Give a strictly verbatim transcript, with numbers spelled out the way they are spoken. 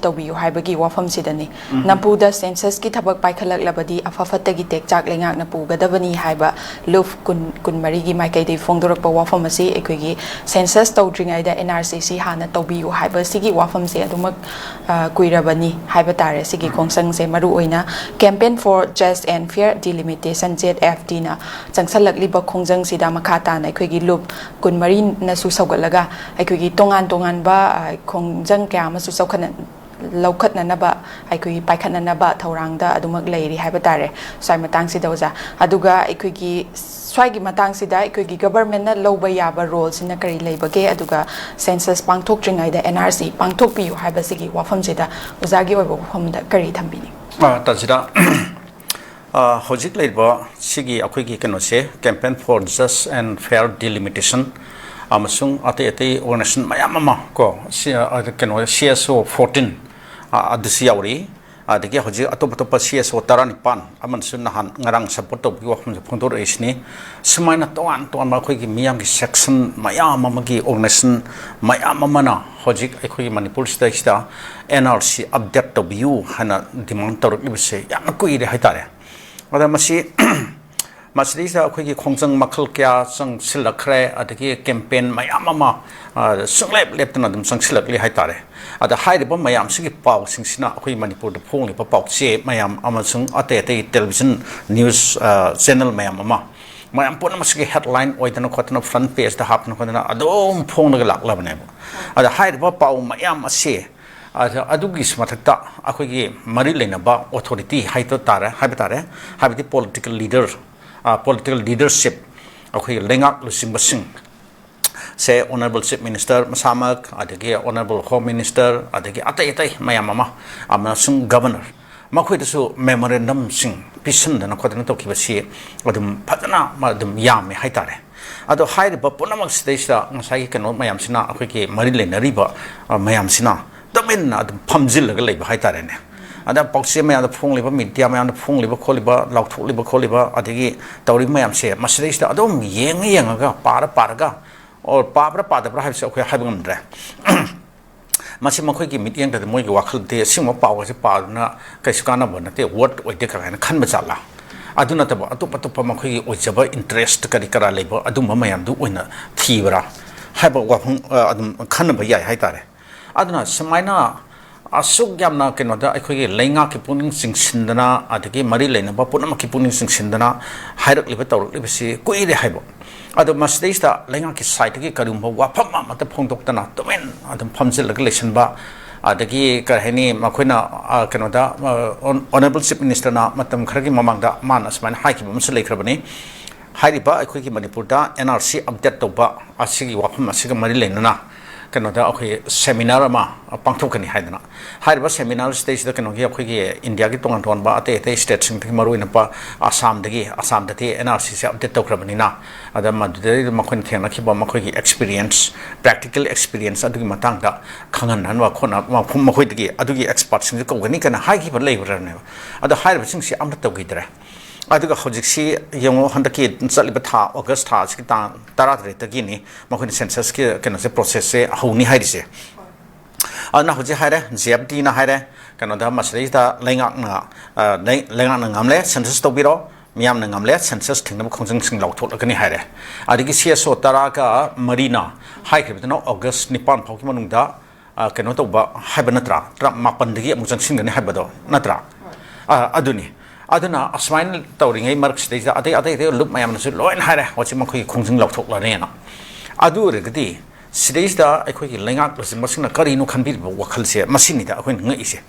ꯇꯧꯕꯤꯌꯨ ꯍꯥꯏꯕꯒꯤ ꯋꯥꯐꯝꯁꯤꯗꯅꯤ꯫ ꯅꯝꯐꯨꯗ ꯁꯦꯟꯁꯁꯀꯤ ꯊꯕꯛ ꯄꯥꯏꯈꯠꯂꯛꯂꯕꯗꯤ ꯑꯐ ꯐꯠꯇꯒꯤ ꯇꯦꯛꯆꯥꯛ ꯂꯩꯉꯥꯛꯅ ꯄꯨꯒꯗꯕꯅꯤ ꯍꯥꯏꯕ ꯂꯨꯞ ꯀꯨꯟ ꯀꯨꯟꯃꯔꯤꯒꯤ ꯃꯥꯏꯀꯩꯗꯒꯤ ꯐꯣꯡꯗꯣꯔꯛꯄ ꯋꯥꯐꯝ ꯑꯁꯤ ꯑꯩꯈꯣꯏꯒꯤ ꯁꯦꯟꯁꯁ ꯇꯧꯗ꯭ꯔꯤꯉꯩꯗ ꯑꯦꯟ ꯑꯥꯔ ꯁꯤ ꯁꯤ ꯍꯥꯟꯅ ꯇꯧꯕꯤꯌꯨ ꯍꯥꯏꯕꯁꯤꯒꯤ ꯋꯥꯐꯝꯁꯦ ꯑꯗꯨꯃꯛ ꯑ, ꯀꯨꯏꯔꯕꯅꯤ ꯍꯥꯏꯕ ꯇꯥꯔꯦ꯫ ꯁꯤꯒꯤ ꯈꯣꯡꯆꯪꯁꯦ ꯃꯔꯨ ꯑꯣꯏꯅ Campaign for Just and Fair Delimitation, J F ꯗꯤꯅ ꯆꯪꯁꯜꯂꯛꯂꯤꯕ ꯈꯣꯡꯖꯪꯁꯤꯗ ꯃꯈꯥ ꯇꯥꯅ ꯑꯩꯈꯣꯏꯒꯤ ꯂꯨꯞ ꯀꯨꯟꯃꯔꯤꯅꯁꯨ ꯁꯧꯒꯠꯂꯒ ꯑꯩꯈꯣꯏꯒꯤ ꯇꯣꯉꯥꯟ ꯇꯣꯉꯥꯟꯕ ꯑ, ꯈꯣꯡꯖꯪ ꯀꯌꯥ ꯑꯃꯁꯨ ꯆꯥꯎꯈꯠꯅ ꯂꯧꯈꯠꯅꯅꯕ, ꯑꯩꯈꯣꯏꯒꯤ ꯄꯥꯏꯈꯠꯅꯅꯕ ꯊꯧꯔꯥꯡꯗ ꯑꯗꯨꯃꯛ ꯂꯩꯔꯤ ꯍꯥꯏꯕ ꯇꯥꯔꯦ꯫ ꯁ꯭ꯋꯥꯏ ꯃꯇꯥꯡꯁꯤꯗ ꯑꯣꯖꯥ, ꯑꯗꯨꯒ ꯑꯩꯈꯣꯏꯒꯤ ꯁ꯭ꯋꯥꯏꯒꯤ ꯃꯇꯥꯡꯁꯤꯗ ꯑꯩꯈꯣꯏꯒꯤ ꯒꯕꯔꯃꯦꯟꯅ ꯂꯧꯕ ꯌꯥꯕ ꯔꯣꯜꯁꯤꯅ ꯀꯔꯤ ꯂꯩꯕꯒꯦ, ꯑꯗꯨꯒ ꯁꯦꯟꯁꯁ ꯄꯥꯡꯊꯣꯛꯇ꯭ꯔꯤꯉꯩꯗ ꯑꯦꯟ ꯑꯥꯔ ꯁꯤ ꯄꯥꯡꯊꯣꯛꯄꯤꯌꯨ ꯍꯥꯏꯕꯁꯤꯒꯤ ꯋꯥꯐꯝꯁꯤꯗ ꯑꯣꯖꯥꯒꯤ ꯑꯣꯏꯕ ꯋꯥꯐꯝꯗ ꯀꯔꯤ ꯊꯝꯕꯤꯅꯤ? ꯑ, ꯇꯥꯖꯤꯔꯥ, ꯑ, ꯍꯧꯖꯤꯛ ꯂꯩꯔꯤꯕ ꯁꯤꯒꯤ ꯑꯩꯈꯣꯏꯒꯤ ꯀꯩꯅꯣꯁꯦ, Campaign for Just and Fair Delimitation ꯑꯃꯁꯨꯡ ꯑꯇꯩ ꯑꯇꯩ ꯑꯣꯔꯒꯅꯥꯏꯖꯦꯁꯟ ꯃꯌꯥꯝ ꯑꯃ ꯀꯣ, ꯁꯤ, ꯑ, ꯀꯩꯅꯣ, ꯁꯤ ꯑꯦꯁ ꯑꯣ ꯐꯣꯔꯇꯤꯟ, ꯑ, ꯑꯗꯨꯁꯨ ꯌꯥꯎꯔꯤ꯫ ꯑꯗꯒꯤ ꯍꯧꯖꯤꯛ ꯑꯇꯣꯞ ꯑꯇꯣꯞꯄ ꯁꯤ ꯑꯦꯁ ꯑꯣ ꯇꯔꯥꯅꯤꯄꯥꯟ ꯑꯃꯅꯁꯨ ꯅꯍꯥꯟ ꯉꯔꯥꯡ ꯁꯄꯣꯔꯠ ꯇꯧꯕꯒꯤ ꯋꯥꯐꯝꯁꯦ ꯐꯣꯡꯗꯣꯔꯛꯏꯁꯤꯅꯤ꯫ ꯁꯨꯃꯥꯏꯅ ꯇꯣꯉꯥꯟ ꯇꯣꯉꯥꯟꯕ ꯑꯩꯈꯣꯏꯒꯤ ꯃꯤꯌꯥꯝꯒꯤ ꯁꯦꯛꯁꯟ ꯃꯌꯥꯝ ꯑꯃꯒꯤ ꯑꯣꯔꯒꯅꯥꯏꯖꯦꯁꯟ ꯃꯌꯥꯝ ꯑꯃꯅ ꯍꯧꯖꯤꯛ ꯑꯩꯈꯣꯏꯒꯤ ꯃꯅꯤꯄꯨꯔꯁꯤꯗꯩꯁꯤꯗ ꯑꯦꯟ ꯑꯥꯔ ꯁꯤ ꯑꯞꯗꯦꯠ ꯇꯧꯕꯤꯌꯨ ꯍꯥꯏꯅ ꯗꯤꯃꯥꯟ ꯇꯧꯔꯛꯂꯤꯕꯁꯦ ꯌꯥꯝꯅ ꯀꯨꯏꯔꯦ ꯍꯥꯏꯇꯥꯔꯦ꯫ ꯑꯗ ꯃꯁꯤ, ꯃꯁꯤꯗꯩꯁꯤꯗ ꯑꯩꯈꯣꯏꯒꯤ ꯈꯣꯡꯖꯪ ꯃꯈꯜ ꯀꯌꯥ ꯆꯪꯁꯤꯜꯂꯛꯈ꯭ꯔꯦ, ꯑꯗꯒꯤ ꯀꯦꯝꯄꯦꯟ ꯃꯌꯥꯝ ꯑꯃ, ꯑ, ꯁꯨꯡꯂꯦꯞ ꯂꯦꯞꯇꯅ ꯑꯗꯨꯝ ꯆꯪꯁꯤꯜꯂꯛꯂꯤ ꯍꯥꯏꯇꯥꯔꯦ꯫ ꯑꯗ ꯍꯥꯏꯔꯤꯕ ꯃꯌꯥꯝꯁꯤꯒꯤ ꯄꯥꯎꯁꯤꯡꯁꯤꯅ ꯑꯩꯈꯣꯏ ꯃꯅꯤꯄꯨꯔꯗ ꯐꯣꯡꯂꯤꯕ ꯄꯥꯎꯆꯦ ꯃꯌꯥꯝ ꯑꯃꯁꯨꯡ ꯑꯇꯩ ꯑꯇꯩ ꯇꯦꯂꯤꯚꯤꯖꯟ ꯅ꯭ꯌꯨꯁ, ꯑ, ꯆꯦꯅꯦꯜ ꯃꯌꯥꯝ ꯑꯃ, ꯃꯌꯥꯝ ꯄꯨꯝꯅꯃꯛꯁꯤꯒꯤ ꯍꯦꯗꯂꯥꯏꯟ ꯑꯣꯏꯗꯅ ꯈꯣꯠꯇꯅ, ꯐ꯭ꯔꯟ ꯄꯦꯖꯇ ꯍꯥꯞꯇꯅ ꯈꯣꯠꯇꯅ ꯑꯗꯨꯝ ꯐꯣꯡꯂꯒ ꯂꯥꯛꯂꯕꯅꯦꯕ꯫ ꯑꯗ ꯍꯥꯏꯔꯤꯕ ꯄꯥꯎ ꯃꯌꯥꯝ ꯑꯁꯤ, ꯑꯗ ꯑꯗꯨꯒꯤ ꯃꯊꯛꯇ ꯑꯩꯈꯣꯏꯒꯤ ꯃꯔꯤ ꯂꯩꯅꯕ ꯑꯣꯊꯣꯔꯤꯇꯤ ꯍꯥꯏꯕ ꯇꯥꯔꯦ, ꯍꯥꯏꯕ ꯇꯥꯔꯦ, ꯍꯥꯏꯕꯗꯤ ꯄꯣꯂꯤꯇꯤꯀꯦꯜ ꯂꯤꯗꯔ, ꯑ, ꯄꯣꯂꯤꯇꯤꯀꯦꯜ ꯂꯤꯗꯔꯁꯤꯞ, ꯑꯩꯈꯣꯏꯒꯤ ꯂꯩꯉꯥꯛ ꯂꯨꯆꯤꯡꯕꯁꯤꯡ ꯁꯦ, ꯑꯣꯅꯔꯦꯕꯜ ꯆꯤꯐ ꯃꯤꯅꯤꯁꯇꯔ ꯃꯁꯥꯃꯛ, ꯑꯗꯒꯤ ꯑꯣꯅꯔꯦꯕꯜ ꯍꯣꯝ ꯃꯤꯅꯤꯁꯇꯔ, ꯑꯗꯒꯤ ꯑꯇꯩ ꯑꯇꯩ ꯃꯌꯥꯝ ꯑꯃ, ꯑꯃꯁꯨꯡ ꯒꯕꯔꯅꯔ, ꯃꯈꯣꯏꯗꯁꯨ ꯃꯦꯃꯣꯔꯦꯟꯗꯝꯁꯤꯡ ꯄꯤꯁꯤꯟꯗꯅ ꯈꯣꯠꯇꯅ ꯇꯧꯈꯤꯕꯁꯤ ꯑꯗꯨꯝ ꯐꯖꯅ ꯑꯗꯨꯝ ꯌꯥꯝꯃꯦ ꯍꯥꯏꯇꯥꯔꯦ꯫ ꯑꯗꯣ ꯍꯥꯏꯔꯤꯕ ꯄꯨꯝꯅꯃꯛꯁꯤꯗꯩꯁꯤꯗ ꯉꯁꯥꯏꯒꯤ ꯀꯩꯅꯣ ꯃꯌꯥꯝꯁꯤꯅ, ꯑꯩꯈꯣꯏꯒꯤ ꯃꯔꯤ ꯂꯩꯅꯔꯤꯕ, ꯑ, ꯃꯌꯥꯝꯁꯤꯅ ꯇꯨꯃꯤꯟꯅ ꯑꯗꯨꯝ ꯐꯝꯖꯤꯜꯂꯒ ꯂꯩꯕ ꯍꯥꯏꯇꯥꯔꯦꯅꯦ꯫ ꯑꯗ ꯄꯥꯎꯆꯦ ꯃꯌꯥꯝꯗ ꯐꯣꯡꯂꯤꯕ, ꯃꯤꯗꯤꯌꯥ ꯃꯌꯥꯝꯗ ꯐꯣꯡꯂꯤꯕ ꯈꯣꯠꯂꯤꯕ, ꯂꯥꯎꯊꯣꯛꯂꯤꯕ ꯈꯣꯠꯂꯤꯕ, ꯑꯗꯒꯤ ꯇꯧꯔꯤꯕ ꯃꯌꯥꯝꯁꯦ, ꯃꯁꯤꯗꯩꯁꯤꯗ ꯑꯗꯨꯝ ꯌꯦꯡꯉ ꯌꯦꯡꯉꯒ, ꯄꯥꯔ ꯄꯥꯔꯒ, ꯑꯣꯔ ꯄꯥꯕ꯭ꯔꯥ ꯄꯥꯗꯕ꯭ꯔꯥ ꯍꯥꯏꯕꯁꯦ ꯑꯩꯈꯣꯏ ꯍꯥꯏꯕ ꯉꯝꯗ꯭ꯔꯦ꯫ ꯃꯁꯤ ꯃꯈꯣꯏꯒꯤ ꯃꯤꯠꯌꯦꯡꯗꯗꯤ, ꯃꯣꯏꯒꯤ ꯋꯥꯈꯜꯗꯤ, "ꯑꯁꯤꯒꯨꯝꯕ ꯄꯥꯎ ꯑꯁꯤ ꯄꯥꯗꯨꯅ ꯀꯩꯁꯨ ꯀꯥꯟꯅꯕ ꯅꯠꯇꯦ, ꯋꯔꯠ ꯑꯣꯏꯗꯦ" ꯀꯥꯏꯅ ꯈꯟꯕ ꯖꯥꯠꯂꯥ? ꯑꯗꯨ ꯅꯠꯇꯕ ꯑꯇꯣꯞ ꯑꯇꯣꯞꯄ ꯃꯈꯣꯏꯒꯤ ꯑꯣꯏꯖꯕ ꯏꯟꯇꯔꯦꯁ ꯀꯔꯤ ꯀꯔꯥ ꯂꯩꯕ ꯑꯗꯨꯝꯕ ꯃꯌꯥꯝꯗꯨ ꯑꯣꯏꯅ ꯊꯤꯕ꯭ꯔꯥ ꯍꯥꯏꯕ ꯋꯥꯐꯝ, ꯑ, ꯑꯗꯨꯝ ꯈꯟꯅꯕ ꯌꯥꯏ ꯍꯥꯏꯇꯥꯔꯦ꯫ ꯑꯗꯨꯅ ꯁꯨꯃꯥꯏꯅ ꯑꯁꯨꯛ ꯌꯥꯝꯅ, ꯀꯩꯅꯣꯗ, ꯑꯩꯈꯣꯏꯒꯤ ꯂꯩꯉꯥꯛꯀꯤ ꯄꯨꯛꯅꯤꯡ ꯆꯤꯡꯁꯤꯟꯗꯅ, ꯑꯗꯒꯤ ꯃꯔꯤ ꯂꯩꯅꯕ ꯄꯨꯝꯅꯃꯛꯀꯤ ꯄꯨꯛꯅꯤꯡ ꯆꯤꯡꯁꯤꯟꯗꯅ ꯍꯥꯏꯔꯛꯂꯤꯕ, ꯇꯧꯔꯛꯂꯤꯕꯁꯤ ꯀꯨꯏꯔꯦ ꯍꯥꯏꯕ꯫ ꯑꯗꯣ ꯃꯁꯤꯗꯩꯁꯤꯗ ꯂꯩꯉꯥꯛꯀꯤ ꯁꯥꯏꯠꯇꯒꯤ ꯀꯔꯤꯒꯨꯝꯕ ꯋꯥꯐꯝ ꯑꯃꯠꯇ ꯐꯣꯡꯗꯣꯛꯇꯅ ꯇꯨꯃꯤꯟ ꯑꯗꯨꯝ ꯐꯝꯖꯤꯜꯂꯒ ꯂꯩꯁꯤꯟꯕ, ꯑꯗꯒꯤ, ꯀꯔꯤ ꯍꯥꯏꯅꯤ, ꯃꯈꯣꯏꯅ, ꯑ, ꯀꯩꯅꯣꯗ, ꯑ, ꯑꯣꯟ-, ꯑꯣꯅꯔꯦꯕꯜ ꯆꯤꯐ ꯃꯤꯅꯤꯁꯇꯔꯅ ꯃꯇꯝ ꯈꯔꯒꯤ ꯃꯃꯥꯡꯗ ꯃꯥꯅ ꯑꯁꯨꯃꯥꯏꯅ ꯍꯥꯏꯈꯤꯕ ꯑꯃꯁꯨ ꯂꯩꯈ꯭ꯔꯕꯅꯤ꯫ ꯍꯥꯏꯔꯤꯕ ꯑꯩꯈꯣꯏꯒꯤ ꯃꯅꯤꯄꯨꯔꯗ ꯑꯦꯟ ꯑꯥꯔ ꯁꯤ ꯑꯞꯗꯦꯠ ꯇꯧꯕ ꯑꯁꯤꯒꯤ ꯋꯥꯐꯝ ꯑꯁꯤꯒ ꯃꯔꯤ ꯂꯩꯅꯅ, ꯀꯩꯅꯣꯗ, ꯑꯩꯈꯣꯏ ꯁꯦꯃꯤꯅꯥꯔ ꯑꯃ ꯄꯥꯡꯊꯣꯛꯀꯅꯤ ꯍꯥꯏꯗꯅ꯫ ꯍꯥꯏꯔꯤꯕ ꯁꯦꯃꯤꯅꯥꯔ ꯁꯤꯗꯩꯁꯤꯗ ꯀꯩꯅꯣꯒꯤ, ꯑꯩꯈꯣꯏꯒꯤ ꯏꯟꯗꯤꯌꯥꯒꯤ ꯇꯣꯉꯥꯟ ꯇꯣꯉꯥꯟꯕ ꯑꯇꯩ ꯑꯇꯩ ꯁ꯭ꯇꯦꯠꯁꯤꯡꯗꯒꯤ, ꯃꯔꯨꯑꯣꯏꯅ ꯄ-, ꯑꯁꯥꯝꯗꯒꯤ, ꯑꯁꯥꯝꯗꯗꯤ ꯑꯦꯟ ꯑꯥꯔ ꯁꯤꯁꯦ ꯑꯞꯗꯦꯠ ꯇꯧꯈ꯭ꯔꯕꯅꯤꯅ, ꯑꯗ ꯃꯗꯨꯗꯩꯗ ꯃꯈꯣꯏꯅ ꯊꯦꯡꯅꯈꯤꯕ ꯃꯈꯣꯏꯒꯤ ꯑꯦꯛꯁꯄꯤꯔꯤꯌꯦꯟꯁ, ꯄ꯭ꯔꯦꯛꯇꯤꯀꯦꯜ ꯑꯦꯛꯁꯄꯤꯔꯤꯌꯦꯟꯁ ꯑꯗꯨꯒꯤ ꯃꯇꯥꯡꯗ ꯈꯪꯍꯟꯅꯕ ꯈꯣꯠꯅ-, ꯃꯐꯝ ꯃꯈꯣꯏꯗꯒꯤ ꯑꯗꯨꯒꯤ ꯑꯦꯛꯁꯄꯥꯔꯠꯁꯤꯡꯁꯨ ꯀꯧꯒꯅꯤ ꯀꯥꯏꯅ ꯍꯥꯏꯈꯤꯕ ꯂꯩꯕ꯭ꯔꯅꯦꯕ꯫ ꯑꯗꯣ ꯍꯥꯏꯔꯤꯕꯁꯤꯡꯁꯤ ꯑꯝꯇ ꯇꯧꯈꯤꯗ꯭ꯔꯦ꯫ ꯑꯗꯨꯒ ꯍꯧꯖꯤꯛꯁꯤ ꯌꯦꯡꯉꯣ, ꯍꯟꯗꯛꯀꯤ ꯆꯠꯂꯤꯕ ꯊꯥ, ꯑꯣꯒꯁ ꯊꯥ ꯑꯁꯤꯒꯤ ꯇꯥꯡ ꯇꯔꯥꯇꯔꯦꯠꯇꯒꯤꯅꯤ ꯃꯈꯣꯏꯅ ꯁꯦꯟꯁꯁꯀꯤ ꯀꯩꯅꯣꯁꯦ, ꯄ꯭ꯔꯣꯁꯦꯁꯁꯦ ꯍꯧꯅꯤ ꯍꯥꯏꯔꯤꯁꯦ꯫ ꯑꯗꯨꯅ ꯍꯧꯖꯤꯛ ꯍꯥꯏꯔꯦ, ꯖꯦ ꯑꯦꯐ ꯗꯤꯅ ꯍꯥꯏꯔꯦ, ꯀꯩꯅꯣꯗ, ꯃꯁꯤꯗꯩꯁꯤꯗ ꯂꯩꯉꯥꯛꯅ, ꯑ, ꯂꯩ-, ꯂꯩꯉꯥꯛꯅ ꯉꯝꯂꯦ, ꯁꯦꯟꯁꯁ ꯇꯧꯕꯤꯔꯣ, ꯃꯤꯌꯥꯝꯅ ꯉꯝꯂꯦ, ꯁꯦꯟꯁꯁ ꯊꯤꯡꯅꯕ ꯈꯣꯡꯖꯪꯁꯤꯡ ꯂꯥꯎꯊꯣꯛꯂꯛꯀꯅꯤ ꯍꯥꯏꯔꯦ꯫ ꯑꯗꯒꯤ ꯁꯤ ꯑꯦꯁ ꯑꯣ ꯇꯔꯥꯒ ꯃꯔꯤꯅ ꯍꯥꯏꯈ꯭ꯔꯤꯕꯗꯨꯅ ꯑꯣꯒꯁ ꯅꯤꯄꯥꯟ ꯐꯥꯎꯒꯤ ꯃꯅꯨꯡꯗ, ꯑ, ꯀꯩꯅꯣ ꯇꯧꯕ ꯍꯥꯏꯕ ꯅꯠꯇ꯭ꯔꯥ? ꯇꯔꯥ ꯃꯥꯄꯟꯗꯒꯤ ꯑꯃꯨꯛ ꯆꯪꯁꯤꯟꯒꯅꯤ ꯍꯥꯏꯕꯗꯣ ꯅꯠꯇ꯭ꯔꯥ? ꯑ, ꯑꯗꯨꯅꯤ꯫ ꯑꯗꯨꯅ ꯑꯁꯨꯃꯥꯏꯅ ꯇꯧꯔꯤꯉꯩ ꯃꯔꯛꯁꯤꯗꯩꯁꯤꯗ ꯑꯇꯩ, ꯑꯇꯩ, ꯑꯇꯩ ꯂꯨꯞ ꯃꯌꯥꯝꯅꯁꯨ ꯂꯣꯏꯅ ꯍꯥꯏꯔꯦ, ꯍꯧꯖꯤꯛ ꯃꯈꯣꯏꯒꯤ ꯈꯣꯡꯖꯪ ꯂꯥꯎꯊꯣꯛꯂꯅꯦꯅ꯫ ꯑꯗꯨ ꯑꯣꯏꯔꯒꯗꯤ ꯁꯤꯗꯩꯁꯤꯗ ꯑꯩꯈꯣꯏꯒꯤ ꯂꯩꯉꯥꯛ ꯂꯨꯆꯤꯡꯕꯁꯤꯡꯅ ꯀꯔꯤꯅꯣ ꯈꯟꯕꯤꯔꯤꯕ ꯋꯥꯈꯜꯁꯦ, ꯃꯁꯤꯅꯤꯗ ꯑꯩꯈꯣꯏꯅ ꯉꯛꯏꯁꯦ꯫